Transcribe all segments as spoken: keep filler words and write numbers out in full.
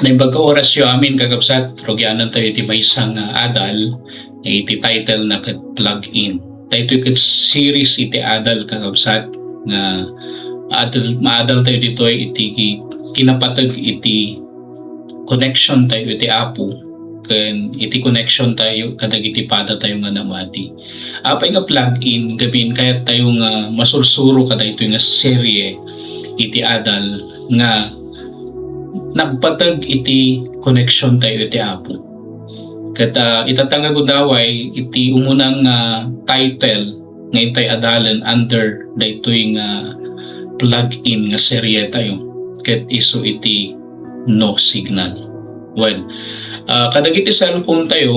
Naimbag nga orasyo amin, kakabsat, rugianan tayo iti maysa nga adal, iti title na ket Plug In. Daytoy ket series iti adal, kakabsat, nga adal, maadal tayo ditoy iti ki-, kinapateg iti connection tayo iti Apo, ken iti connection tayo kadagiti pada tayo nga namati. Apay nga plug in, gamin kayat tayo nga masursuro kadaytoy nga serye iti adal nga nagpateg iti connection tayo iti Apo. Ket, ah, itatangag gundaway iti umunang, ah, title nga intay adalen under daytoy nga plug in nga serye tayo. Ket isu iti no signal. Well, ah, kadagiti cellphone tayo,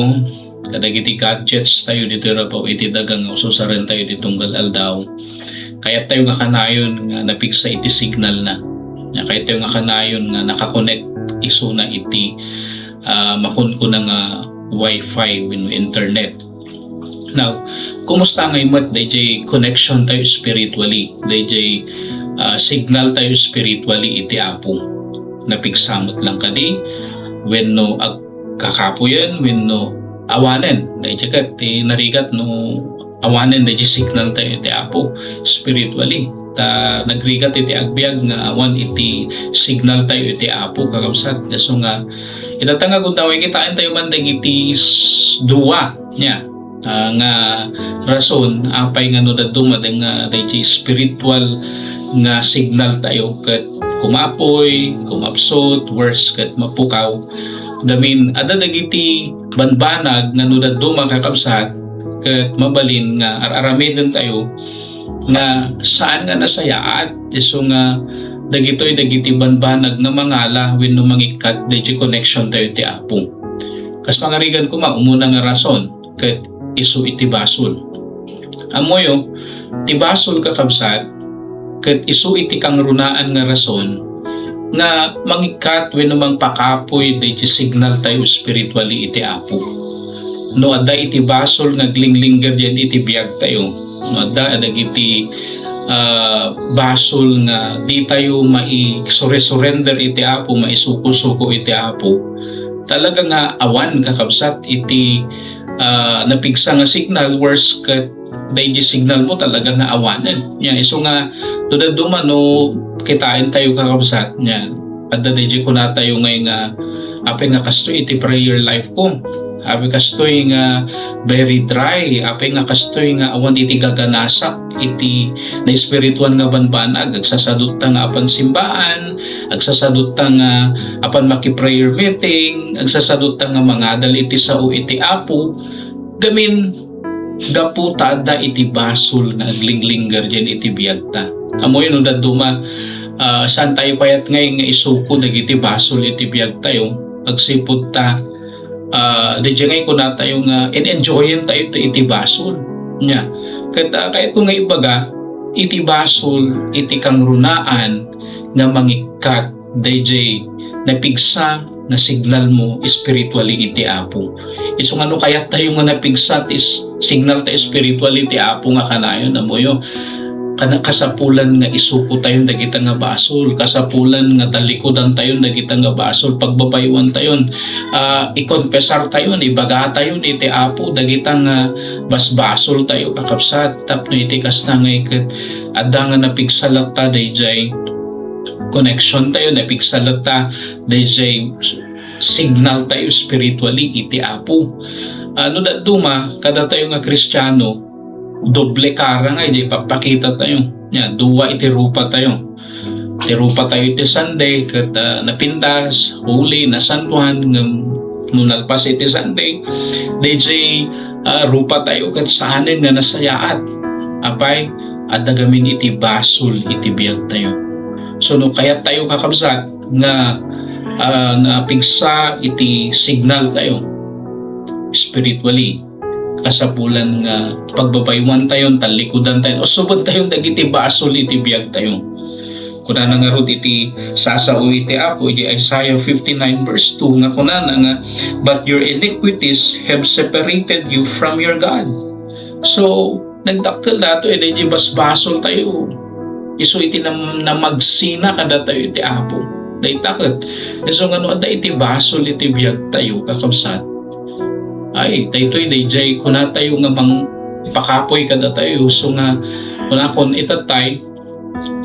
kadagiti gadgets tayo ditoy rabaw iti daga nga ususaren tayo iti tunggal aldaw, kayat tayo nga kanayon nga napigsa iti signal na. Nga kayat tayo nga kanayon nga nakakonek isuna iti, ah, makunkuna nga wifi wenno internet. Now, kumusta ngay met dayjay connection tayo spiritually? Dayjay, ah, signal tayo spiritually iti Apo? Napigsa met lang kadi? Wenno agkakapuyen? Wenno awanen? Dayjay ket ti narigat no awanen dayjay signal tayo iti Apo spiritually. Ta nagrigat iti agbiag nga awan iti signal tayo iti Apo, kakabsat. Isu nga, itatangag gundaway kitaen tayo man dagiti s-, dua. Nia, ah, nga rason, apay nga no dadduma deng, ah, dayjay spiritual nga signal tayo ket kumapuy, kumapsut, worse ket mapukaw. Gamin, adda dagiti banbanag nga no dadduma, kakabsat, ket mabalin nga ar-aramiden tayo nga saan nga nasayaat, isu nga dagitoy dagiti banbanag nga mangala wenno mangikkat dayjay connection tayo ti Apo. Kas pangarigan koma, umuna nga rason, ket isu iti basol. Ammoyo, ti basol, kakabsat, ket isu iti kangrunaan nga rason nga mangikkat wenno mangpakapuy dayjay signal tayo spiritually iti Apo. No adda iti basol nga aglinglingger diay iti biag tayo, no adda dagiti, ah, basol nga di tayo maisure-surrender iti Apo, maisuko-suko iti Apo, talaga nga awan, kakabsat, iti, ah, napigsa nga signal, worse ket dayjay signal mo talaga nga awanen. Nia, isu nga, no dadduma no kitaen tayo, kakabsat, nia, adda dayjay kuna tayo ngay nga, apay nga kastoy iti prayer life ko? Apay kastoy nga very dry? Apay nga kastoy nga awan iti gaganasak iti naespirituan nga banbanag? Agsasadutta nga apan simbaan, agsasadutta nga apan maki-prayer meeting, agsasadutta nga mangadal iti sao iti Apo. Gamin, gapu ta adda iti basol nga aglinglingger diay iti biagta. Ammoyo no dadduma, ah, saan tayo kayat ngay nga isuko dagiti basol iti biag tayo? Agsipud ta, ah, dayjay ngay kuna tayo nga in-enjoyen tayo ti iti basol. Nia, ket, ah, kayatko nga ibaga, iti basol, iti kangrunaan nga mangikkat dayjay napigsa nga signal mo spiritually iti Apo. Isu nga no kayat tayo nga napigsa ti s-, signal tayo spiritually iti Apo nga kanayon, ammoyo, kana-, kasapulan nga isuko tayon dagita nga basol, kasapulan nga talikudan tayon dagita nga basol, pagbabaywan tayon, ah, ikonfesar tayon, ibaga tayon iti Apo dagita nga basbasol tayo, kakabsat, tapno iti kasta ngay ket adda nga napigsa latta dayjay connection tayo, napigsa latta dayjay signal tayo spiritually iti Apo. Ah, no dadduma, kada tayo nga Kristiano, doble kara nga iti ipapakita tayo. Nia, dua iti rupa tayo. Iti rupa tayo iti Sunday, ket, ah, napintas, holy, nasantuan, ngem no nalpas iti Sunday, dayjay, ah, rupa tayo ket saanen nga nasayaat. Apay, adda gamin iti basol iti biag tayo. So, no kayat tayo, kakabsat, nga, ah, napigsa iti signal tayo spiritually, kasapulan nga pagbabaywan tayon, talikudan tayon, usuben tayon dagiti basol iti biag tayo. Kunana ngarud iti sasao iti Apo, iti Isaiah fifty-nine verse two, nga kunana nga, "But your iniquities have separated you from your God." So, nagdakkel dato, eh, dayjay basbasol tayo. Isu iti nam-, namagsina kadatayo iti Apo. Dayta ket, isu nga no adda iti basol iti biagtayo, kakabsat, ay, daytoy daydiay kunatayo nga mangpakapuy kadatayo. Isu nga, kunakon, itattay,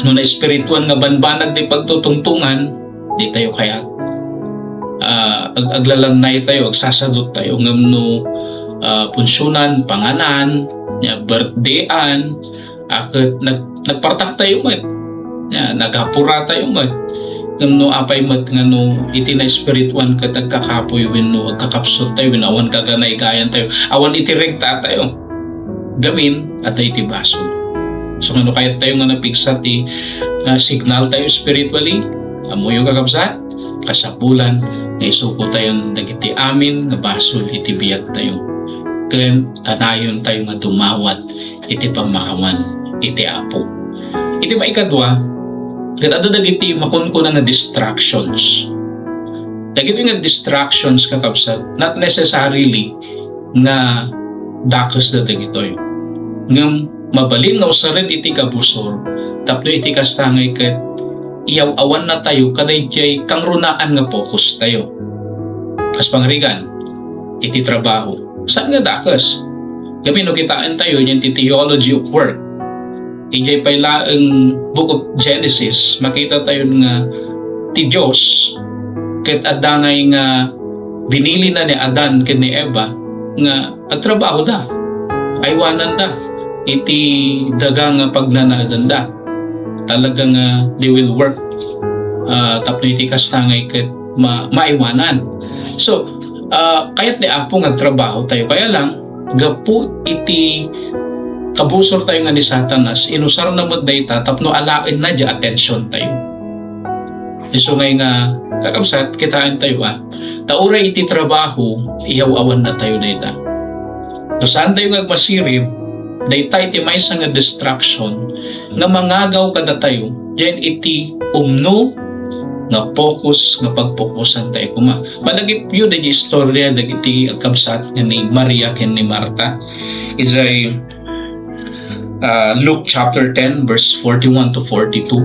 no naespirituan nga banbanag ti pagtutungtungan, di tayo kayat. Ah, ag-, aglalannay tayo, agsasadot tayo, ngem no, ah, punsionan, panganan, nya, birthday-an, a ket nag-, nagpartak tayo met. Nya, nagapura tayo met. Ngem no apay met nga no iti naespirituan ket agkakapuy wenno agkakapsut tayo wenno awan kaganaygayan tayo, awan iti regta tayo, gamin, adda iti basol. So, nga no kayat tayo nga napigsa ti, ah, signal tayo spiritually, ammoyo, kakabsat, kasapulan nga isuko tayon dagiti amin nga basol iti biag tayo. Ken kanayon tayo nga dumawat iti pammakawan iti Apo. Iti maikadua, ket adda dagiti makunkuna nga distractions. Dagiti nga distractions, kakabsat, not necessarily nga dakesda dagitoy. Ngem mabalin nga usaren iti kabusor tapno iti kasta ngay ket iyaw-awan natayo kadaydiay kangrunaan nga focus tayo. Kas pangarigan, iti trabaho. Saan nga dakes? Gamin no kitaen tayo diay ti theology of work. Idiay pay laeng Book of Genesis, makita tayo nga ti Dios ket adda ngay nga binilina ni Adan ken ni Eva nga agtrabahoda. Aywananda iti daga nga pagnanaedanda. Talaga nga they will work, ah, tapno iti kasta ngay ket ma-, maaywanan. So, ah, kayat ni Apo nga agtrabaho tayo. Kaya lang, gapu iti kabusor tayo nga ni Satanas, inusarna met dayta tapno alaenna diay attention tayo. Isu ngay nga, kakabsat, kitaen tayo, ah, ta uray iti trabaho, iyaw-awan natayo dayta. No saan tayo nga agmasirib, dayta iti maysa nga distraction nga mangagaw kadatayo diay iti umno nga focus nga pagfokusan tayo koma. Malagipyo dagiti istorya dagiti agkabsat nga ni Maria ken ni Marta. Idiay, ah, Luke chapter ten, verse forty-one to forty-two.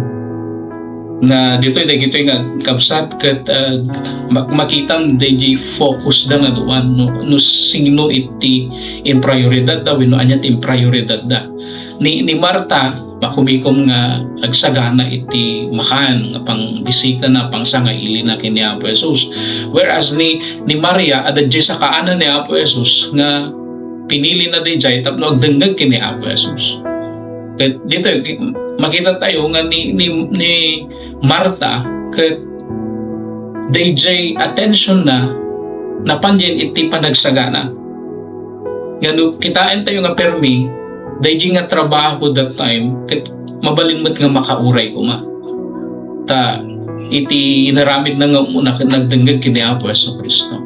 Nga ditoy, dagitoy nga kabsat ket, ah, ma-, makitam daydiay focus da nga duan no, no sino iti imprioridad da wenno ania ti imprioridad da. Ni, ni Marta, makumikom nga agsagana iti makan nga pangbisitana, pangsangailina ken ni Apo Jesus. Whereas ni, ni Maria, adda diay sakaana ni Apo Jesus nga pinilina daydiay tapno agdengngeg ken ni Apo Jesus. Ket ditoy, ki-, makita tayo nga ni, ni, ni Marta ket daydiay attention na napan diay iti panagsagana. Nga no kitaen tayo nga permi, daydiay nga trabaho that time, ket mabalin met nga makauray koma. Ta iti inaramidna nga umuna ket nagdengngeg ken ni Apo Jesu-Cristo.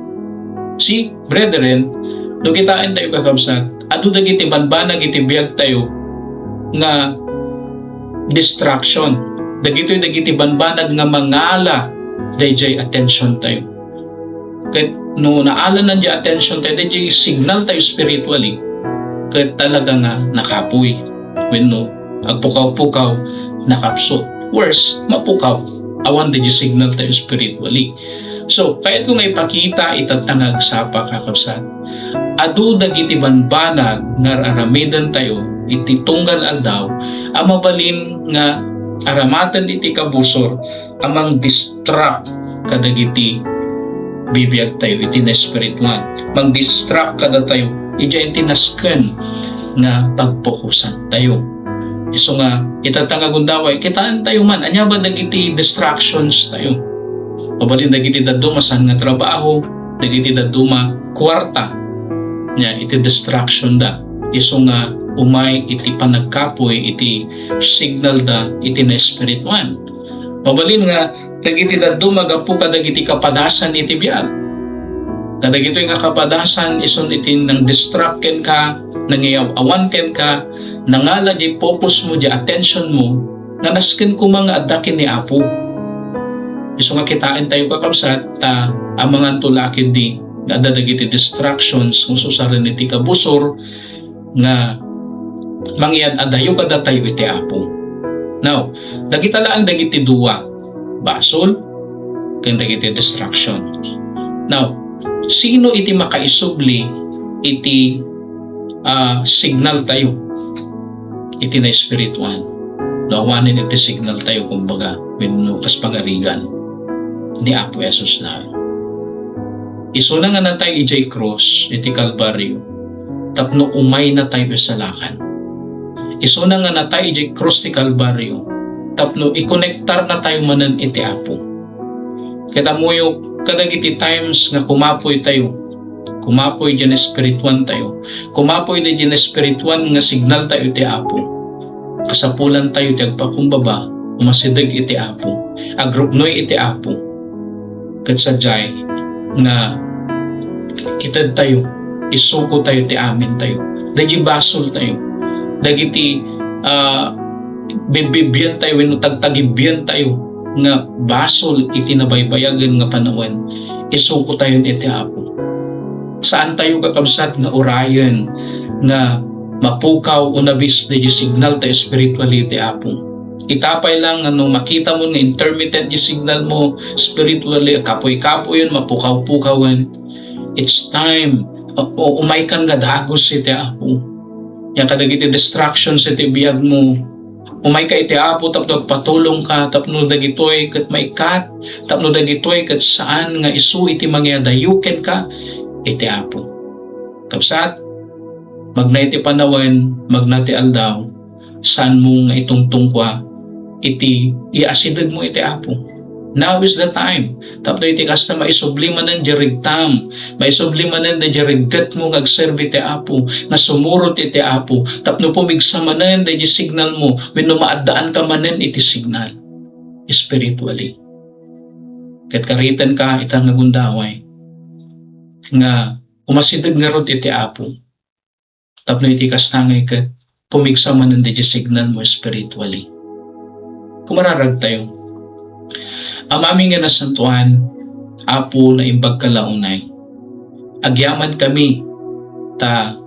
See, brethren, no kitaen tayo, kakabsat, adu dagiti banbanag iti biag tayo nga distraction. Dagitoy dagiti banbanag nga mangala daydiay attention tayo. Ket no naalanan diay attention tayo, daydiay signal tayo spiritually, ket talaga nga nakapuy wenno agpukaw-pukaw, nakapsut. Worse, mapukaw. Awan daydiay signal tayo spiritually. So, kayatko nga ipakita itatta nga agsapa, kakabsat. Adu dagiti banbanag nga ar-aramiden tayo iti tunggal aldaw a mabalin nga aramaten iti kabusor a mangdistract kadagiti bibiag tayo iti naespirituan. Mangdistract kadatayo idiay iti nasken nga pagpokusan tayo. Isu nga, itatta nga gundaway, kitaen tayo man, ania ba dagiti distractions tayo? Mabalin dagiti dadduma saan nga trabaho, dagiti dadduma kuarta. Nia, iti distraction da. Isu nga umay iti panagkapuy iti signal da iti naespirituan. Mabalin nga dagiti dadduma gapu kadagiti kapadasan iti biag. Kadagitoy nga kapadasan isun iti nang-distract kenka, nangiyaw-awan kenka, nangala diay focus mo, diay attention mo, nga nasken koma nga adda ken ni Apo. Isu nga kitaen tayo, kakabsat, ta amangan to la ketdi nga adda dagiti distractions nga usaren iti kabusor nga mangyad-adayo kadatayo iti Apo. Now, dagita laeng dagiti dua, basol, ken dagiti distraction. Now, sino iti makaisubli iti, ah, signal tayo iti naespirituan? No awanen iti signal tayo, kumbaga, wenno kas pangarigan ni Apo Jesus na. Isuna nga natay idiay krus iti Kalbario tapno umayna tayo isalakan. Isuna nga natay idiay krus ti Kalbario tapno ikonektarna tayo manen iti Apo. Ket ammoyo, kadagiti times nga kumapuy tayo, kumapuy diay espirituan tayo, kumapuy diay espirituan nga signal tayo iti Apo, kasapulan tayo ti agpakumbaba, umasideg iti Apo, agruknoy iti Apo. Ket sadiay nga ited tayo, isuko tayo ti amin tayo, dagiti basol tayo, dagiti, ah, bibbibian tayo wenno tagtagibian tayo nga basol iti nabaybayagen nga panawen, isuko tayo iti Apo. Saan tayo, kakabsat, nga urayen nga mapukaw o nabis dagiti signal tayo spiritually iti Apo. Ita pay lang nga no makita mo nga intermittent ti signal mo spiritually, kapuy-kapuyen, mapukaw-pukawen, it's time. O, umaykan nga dagus iti Apo. Nia kadagiti distractions iti biag mo, umayka iti Apo tapno agpatulongka, tapno dagitoy ket maikkat, tapno dagitoy ket saan nga isu iti mangyadayo kenka iti Apo. Kabsat, magna iti panawen, magna ti aldaw, saanmo nga itungtungkua iti iyasideg mo iti Apo. Now is the time. Tapno iti kasta, maisubli manen di regtam, maisubli manen di reggetmo nga agserbi ti Apo, nga sumurot iti Apo, tapno pumigsa manen di signal mo, wenno maaddaanka manen iti signal spiritually. Ket karitenka ita nga gundaway, nga umasideg ngarud iti Apo. Tapno iti kasta ngay ket pumigsa manen daydi signal mo spiritually. Kumararag tayo. Amami nga nasantuan, Apo, naimbag ka la unay. Agyaman kami, ta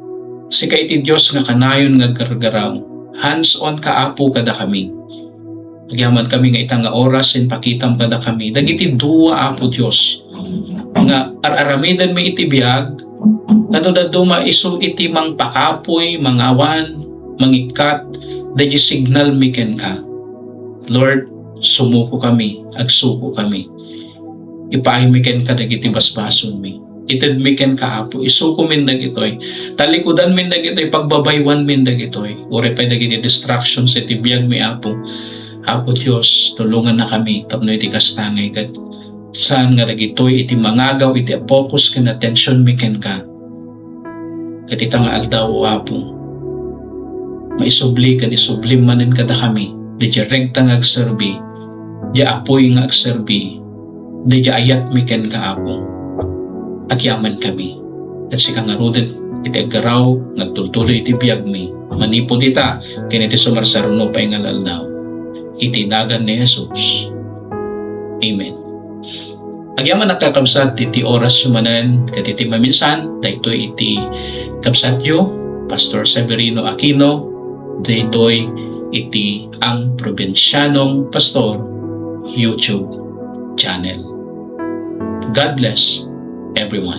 sika iti Dios nga kanayon nga aggargaraw. Hands-on ka, Apo, kadakami. Agyaman kami nga ita nga oras, impakitam kadakami dagiti dua, Apo Dios, nga ar-aramidenmi iti biag, nga no dadduma isu iti mangpakapuy, mangawan, mangikkat, daydi signalmi kenka. Lord, sumuko kami, agsuko kami. Ipaaymi kenka dagiti basbasolmi. Itedmi kenka, Apo, isukomin dagitoy. Talikudanmin dagitoy, pagbabaywanmin dagitoy. Uray pay dagiti distractions iti biagmi, Apo. Apo Dios, tulongannakami tapno iti kasta ngay ket saan nga dagitoy iti mangagaw iti focus ken attentionmi kenka. Ket ita nga aldaw, O Apo, maisubli ken isublim manen kadakami, daydi rekta nga agserbi, daydi apuy nga agserbi, daydi ayatmi kenka, Apo. Agyamankami. Ket sika ngaruden iti aggaraw nga agtultuloy iti biagmi, manipud ita ken iti sumarsaruno pay nga aldaw. Iti nagan ni Jesus. Amen. Agyamanak, kakabsat, iti orasyo manen ket iti maminsan, daytoy iti kabsatyo, Pastor Severino Aquino, daytoy iti Ang Probinsianong Pastor YouTube channel. God bless everyone.